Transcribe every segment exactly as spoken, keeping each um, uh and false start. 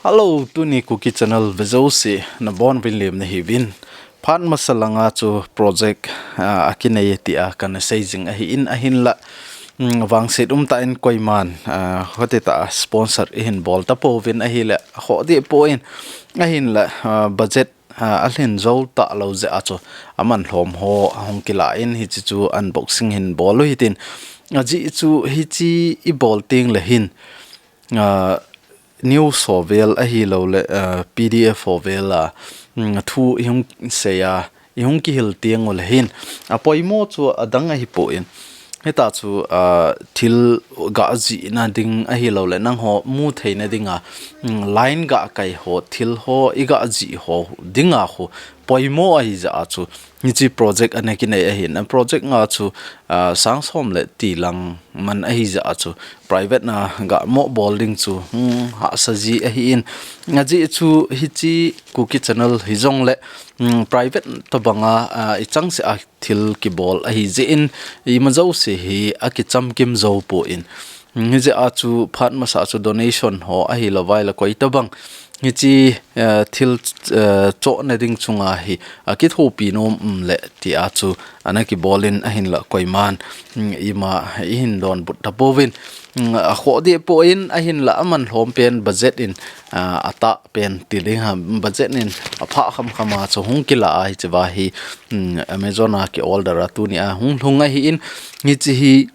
Hello, tuni Kuki Channel vejouse nabonuvin lemna hiuvin. Phat masa langa chu project, ah, akinei tia kana seijing ahin, ahinla, mm, vangset umtah in koiman, ah, hotitah a sponsor ihin bol tapouvin ahile, khohdeh poi, ahinla, ah, budget, ah, alhin jou talou jeh a chu aman lhom ho ahung kilah in hiche chu unboxing hin bol u hitin. Ajeh chu hiche ibol tengle hin, ah, news ho vel ahilouleh, ah, P D F ho vel a, mm, thu ihung sei a, ihung kihil tengule hin, apoimo chu adang ahipoi. Hita chu, ah, thil gajihna ding ahilouleh nangho mutheina dinga, mm, line gakai ho, thil ho igajih ho dinga khu poimo ahijeh a chu hiche project ana kinei ahin. A project nga chu, ah, sang som le tilang man ahijeh a chu private na gamoh bol ding chu, hmm, hahsa ji ahin. Ajeh chu hiche Kuki Channel hijongle, hmm, private tobanga, ah, ichangseh a thil kibol ahijeh in, imajouse hi akichamkim jou poi. Hijeh a chu phat masa chu donation ho ahilouvai le koitobang hiche, eh, thil, eh, chohna ding chunga hi akithopi nom um le tia chu ana kibol in ahinla koiman, mm, ima ihin donbut tapouvin, mm, akhohdeh poi ahinla aman lhom pen budget in, ah, atah pen ti ding ham, budget in aphah khamkham a chu hung kilah a hichea hi, mm, Amazon a ki order a tunia hung lhung ahin hiche hi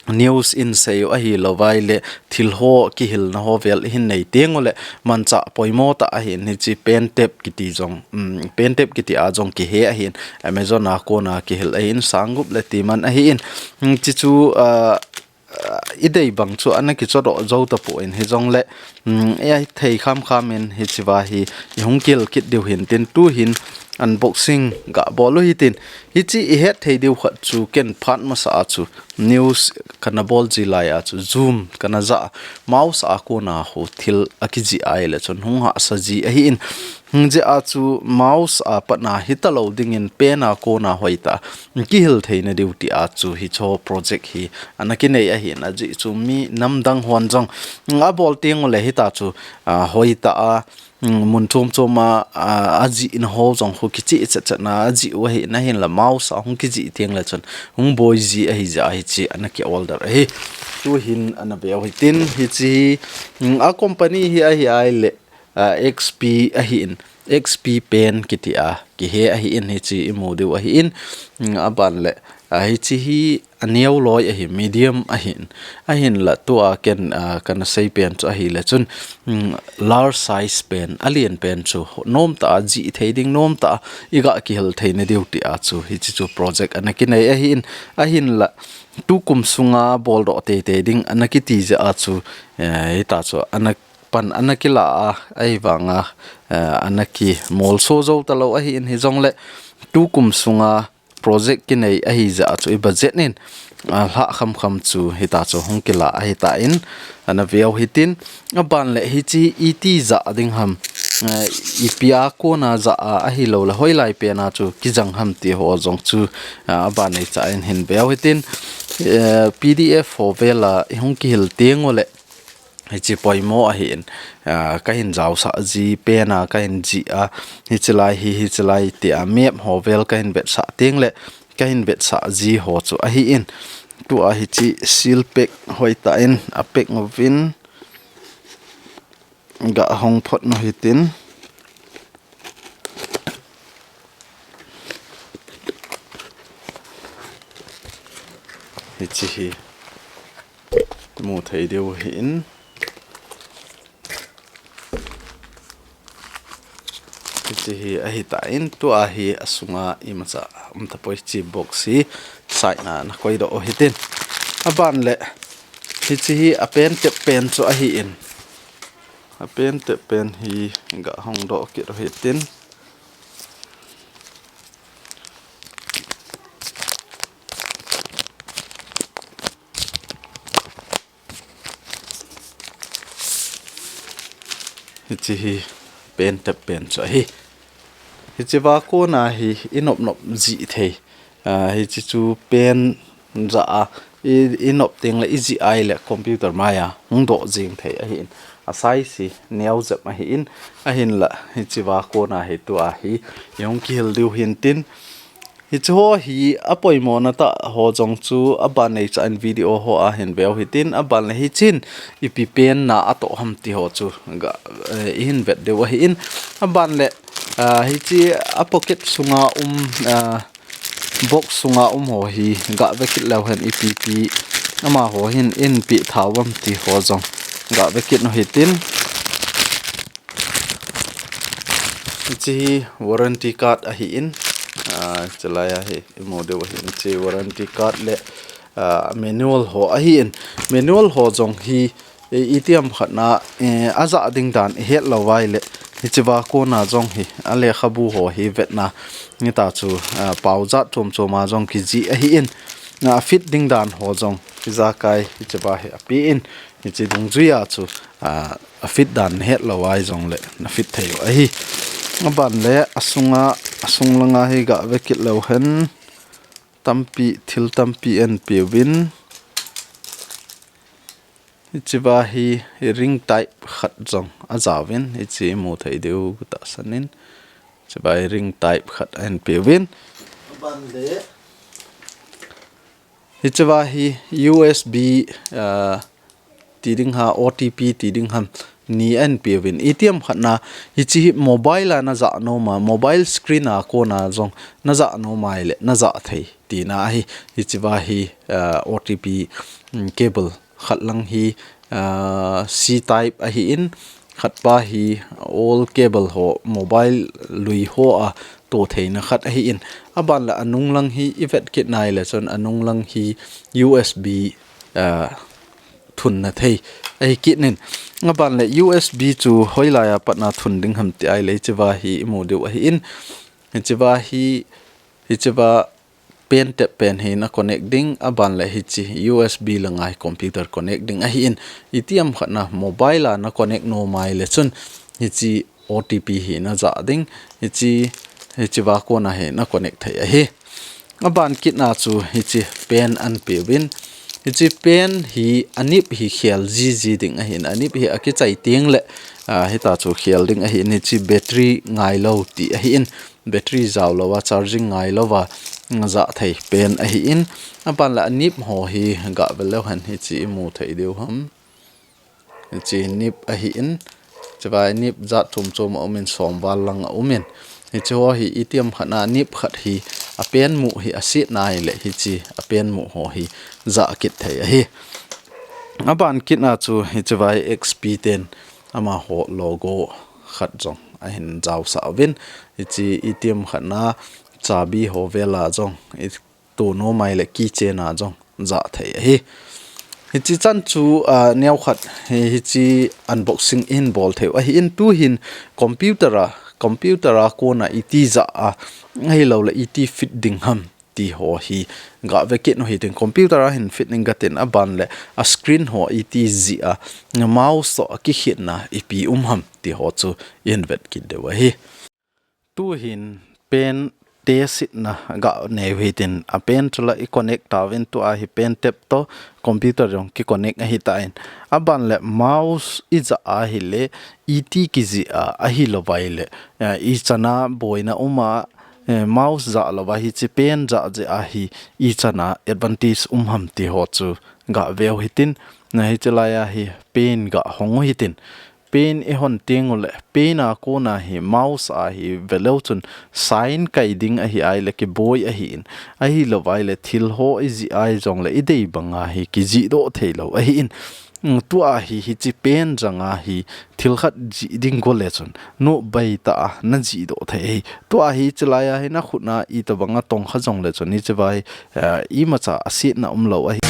news in sei u ahilouvai le thil ho kihilna ho vel ihin nei tengule manchah poimo tah ahin hiche pen tep kiti jong, um, pen tep kiti a jong kihe ahin Amazon a kona kihil ahin sang gup le ti man ahin, um, hiche chu, ah, ah, idei bang chu ana kichodoh jou tapoi hijongle, um, eithei khamkham in hichea hi ihung kihil kit diu hintin tuhin unboxing gabol u hitin hiche ihet thei diu khat chu ken phat masa a chu news kana bol ji lai a chu zoom kana ja, mouse a kona khu thil akijih ahile chun hung hahsa ji ahin. Hijeh a chu mouse a patna hitalou dingin pen a kona hoitah a kihil theina diu tia chu hiche project hi ana kinei ahin ajeh chu mi namdang hon jong abol tengule hita chu, ah, hoitah a, mm, mun chom chom a, a, ajihna ho jong khu kicheh chet chet na ajih u ahin ahinla mouse a hung kijih tengle chun hung boi ji ahijeh a hiche ana ki order ahi. Tuhin ana veu hitin hiche hi, mm, a company hi ahi ahile, ah, X P ahin, X P pen kiti a kihe ahin hiche imu diu ahin, mm, aban le, ah, hiche hi aneo loi ahi, medium ahin, ahinla tua ken, ah, kana sei pen chu ahile chun, mm, large size pen, alen pen chu nomtah a jih thei ding, nomtah a iga kihil theina diu tia chu hiche chu project ana kinei ahin, ahinla tukum sunga boldoh teitei ding ana kiti jeh a chu, eh, hita chu ana pan ana kilah a, ahivanga, eh, ana kimolso jou talou ahin hijongle tukum sunga project kinei ahijeh a chu i budget in, ah, lhah khamkham chu hita chu hung kilah ahitan, ana veu hitin, aban le hiche iti ja ding ham, ah, ipi a kona ja a ahilouleh hoilai pen a chu kijang ham ti ho jong chu, ah, aban neocha in hin veu hitin, eh, P D F ho vel a ihung kihil tengule, hiche poimo ahin, ah, kahin jaosah ji pen a kahin jih a, hiche lai hi, hiche lai tia map ho vel kahin vetsah tengle, kahin vetsah ji ho chu ahin. Tua hiche seal pack hoitah in a pack uvin ga hong phot u hitin. Hiche hi mu thei diu ahin. Hiche hi ahitan tua hi asunga imacha um tapoi hiche box hi side na na koidoh u hitin. Aban le hiche hi a pen tep pen chu ahin. A pen tep pen hi ga hong doh kit u hitin. Hiche hi pen tep pen chu ahi. Hiche va kona hi i nop nop jih thei. Ah, hiche chu pen ja a, i, i nop tengle i jih ahile computer mai a hung doh jing thei ahin. A size hi neo jep ahin, ahinla hiche va kona hi tua hi ihung kihil diu hintin. Hiche ho hi apoimona tah ho jong chu aban nei cha in video ho a hin veu hitin, aban le hichen ipi pen na atoh ham ti ho chu ga, eh, ihin vet diu ahin, aban le, ah, hiche a pocket sunga um, ah, box sunga um ho hi ga ve kit leu hen ipi pi amaho hin eipe tha uvam ti ho jong ga ve kit u hitin. Hiche hi warranty card ahin, ah, chulai a hi imu diu ahin, hiche warranty card le, ah, manual ho ahin, manual ho jong hi, eh, itiham khat na, eh, ajah ding dan ihet lou uva ahile, hiche va kona jong hi, alekhabu ho hi vetna, hitia chu, ah, pao jat chom chom a jong kijih ahin, na fit ding dan ho jong, ijakai, hiche va hi apen, hiche dungjuia chu, ah, a fit dan nahet lou ahi jongle, na fit thei u ahi. Aban le, asunga, asung langa hi ga ve kit leu hen, tampi, thil tampi eipe uvin. Hiche va hi ring type khat jong ajaovin, hiche imu thei diu tahsan in. Hiche va hi ring type khat eipe uvin. Aban le, hiche va hi U S B, ah, ti ding ham, O T P ti ding ham, ni eipe uvin. Itiham khat na, hiche hi mobile a najah nom a, mobile screen a kona jong najah nom ahile, najah thei tina ahi. Hiche va hi, ah, O T P, mm, cable khat lang hi, ah, C type ahin, khat pa hi old cable ho, mobile lui ho a toh theina khat ahin. Aban le anung lang hi ivet kit nai le chun anung lang hi U S B, ah, thunna thei ahi kit in. Aban le U S B chu hoilai a pat na thun ding ham ti ahile hiche va hi imu diu ahin. Hiche va hi, hiche va pen tep pen hi na connect ding, aban le hiche U S B langa hi computer connect ding ahin, itiham khat na mobile a na connect nom ahile chun hiche O T P hi najah ding, hiche, hiche va kona hi na connect thei ahi. Aban kit na chu hiche pen eipe uvin, hiche pen hi anip hi khel jiji ding ahin, anip hi akichai teng le, ah, hitia chu khel ding ahin, hiche battery ngai lou ti ahin, battery jao lou a, charging ngai lou a, mm, jah thei pen ahin. Aban le anip ho hi ga ve leu hen hiche imu thei diu ham. Hiche nip ahin. Hiche va nip jat chom chom aumin, som val lang aumin. Hiche ho hi itiham khat na nip khat hi apen mu hi aset nai le hiche apen mu ho hi jah kit thei ahi. Aban kit na chu hiche va hi X P ten amaho logo khat jong ahin jaosah uvin, hiche itiham khat na chabi ho vel a jong, itoh nom ahile keychain a jong jah thei ahi. Hiche chan chu, ah, neo khat hi, hiche unboxing ihin bol thei u ahin, tuhin computer a, computer a kona iti jah a, ahilou le iti fit ding ham ti ho hi ga ve kit u hitin, computer a hin fit ding katin, aban le a screen ho iti jih a, mouse toh akikhetna ipi um ham ti ho chu ihin vet kit diu ahi. Tuhin pen test na ga nei u hitin, a pen chu la i connect tauvin, tua hi pen tep toh computer jong ki connect ahitan, aban le mouse ijah ahile iti kijih a, ahilou vai le, eh, ichan a boina um a, eh, mouse jah lou va hiche pen jah jeh a hi ichan a advantage um ham ti ho chu ga ve u hitin, na hiche lai a hi pen ga hong u hitin, pen i hon teng u le, pen a kona hi mouse a hi ve leu chun sign kai ding ahi ahile kiboi ahin, ahilou vai le thil ho i jih ahi jongle i dei banga hi kijih doh thei lou ahin. Mm, tua hi hiche pen janga hi thil khat jih ding go le chun, nubai tah a na jih doh thei ahi. Tua hi hiche lai a hi na khut na itobang a tong kha jongle chun hiche va hi, eh, imacha asetna um lou ahi.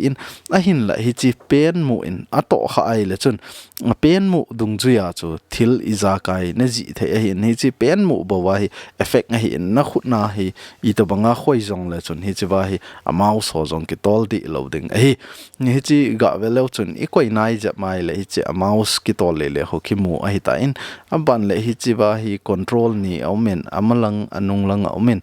In ahinla hiche pen mu in atoh kha ahile chun, a pen mu dungjuia chu thil ijakai najih thei ahin, hiche pen mu bou a hi effect ahin, nakhut na hi itobanga khoi jongle chun hichea hi a mouse ho jong kitol dih lou ding ahi. Hiche gah veleu chun ikoi nai jep mai le hiche a mouse kitol lele ho kimu ahitan, aban le hichea hi control ni aumin, amalang anunglang aumin,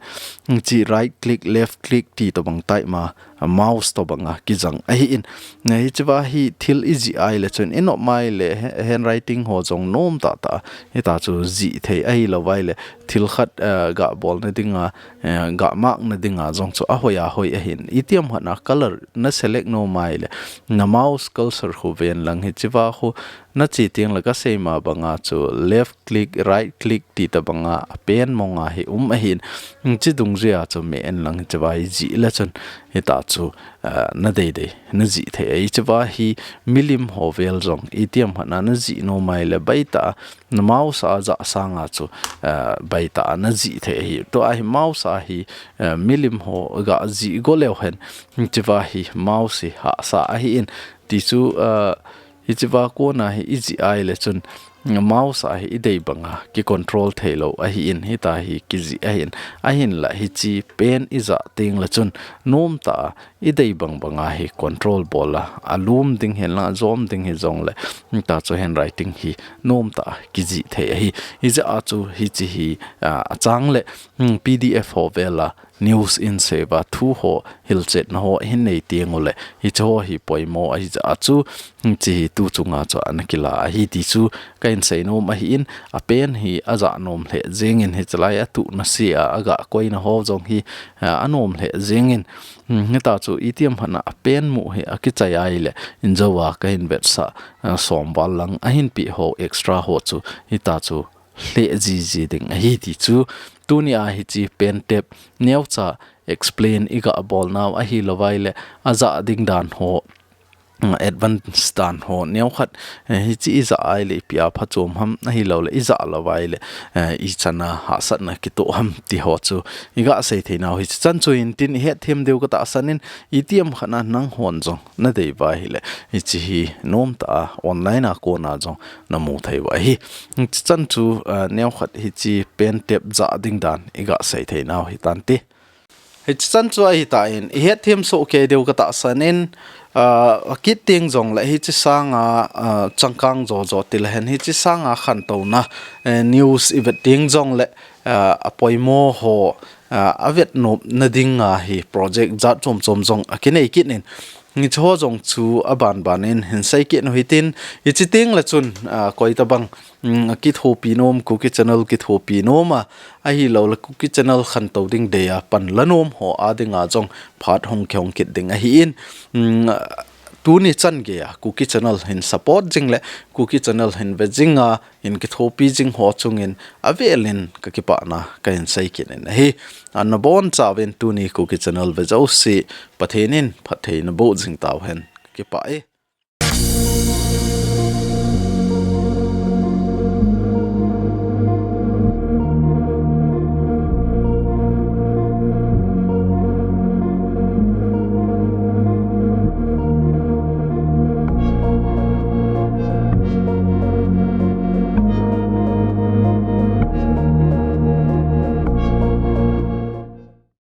hiche right click, left click ti tobang tai ma, a mouse tobanga kijang ahin. Hichea hi thil ijih ahile chun inop mai le handwriting ho jong nom tahtah hita chu jih thei ahilou vaile thil khat, eh, gah bolna dinga, eh, gah mark na dinga jong chu ahoi ahoi ahin. Itiham khat na color na select nom mai le na mouse cursor khu ven lang hichea khu nache tengle kasei ma banga chu left click, right click ti tobanga a pen monga hi um ahin. Hiche dungjuia chu me en lang hichea hi jih le chun hita chu, eh, nadeidei najih thei ahi. Hichea hi milim ho vel jong itiham khat na najih nom mai le baitah na mouse a jah sanga chu, eh, baitah najih thei ahi. Tua hi mouse a hi, eh, milim ho gah jih go leu hen hichea hi mouse hi hahsa ahin. Ti chu, eh, hichea kona hi ijih ahile chun mouse a hi idei banga kicontrol theilou ahin, hita hi kijih ahin. Ahinla hiche pen ijah tengle chun nomtah a idei bang banga hi control bol a, alum ding hen lang, ajom ding hijongle, hita chu handwriting hi nomtah a kijih thei ahi. Hijeh a chu hiche hi, ah, achang le, hmm, P D F ho vel a news in save a thu ho hilchetna ho hin nei tengule hiche ho hi poimo ahijeh a chu, hmm, hiche hi tu chunga chu ana kila ahi ti chu kahin sei nom ahin, a pen hi ajah nom lheh jengin hichelai a tuhna sea agah koina ho jong hi, ah, anom lheh jengin, hmm, hita chu itiham khat na a pen mu hi akichai ahile injouva kahin vetsah, ah, som val lang ahin peh ho extra ho chu hita chu lheh jiji ding ahi ti chu. Tunia hiche pen tep neocha explain igah bolnau ahilou vaile ajah ding dan ho, mm, advance dan ho neokhat, eh, hiche ijah ahile ipi a phachom ham ahiloule ijah lou vaile, eh, ichan a hahsatna kitoh ham ti ho chu igah sei theinau hiche chan chu hintin ihet them diu katahsan in, itiham khat na nanghon jong nadei uva ahile hiche hi nomtah a online a kona jong namu thei uva ahi. Hiche chan chu, ah, neokhat hiche pen tep jah ding dan igah sei theinau hitante. Hiche chan chu ahitan ihet them soh kei diu katahsan in, ah, akit teng jongle hiche sanga, ah, changkang jojo tile hen hiche sanga khantouna, eh, news ivet teng jongle, ah, apoimo ho, ah, avet nopna dinga hi project jat chom chom jong akinei kit in, hiche ho jong chu aban ban in hin sei kit u hitin, hiche tengle chun, ah, koitabang, mm, akithopi nom, Kuki Channel kithopi nom a, ahiloule Kuki Channel khantou ding dei a pan la nom ho a dinga jong phat hung kihong kit ding ahin, mm, tuni chan geiya Kuki Channel hin support jing le Kuki Channel hin ve jinga hin kithopi jing ho chungin avelin kakipana kahin sei kit in ahi. Ana bonchauvin tuni Kuki Channel ve jouse Pathen in phatthei naboh jing tauhen, kakipah e.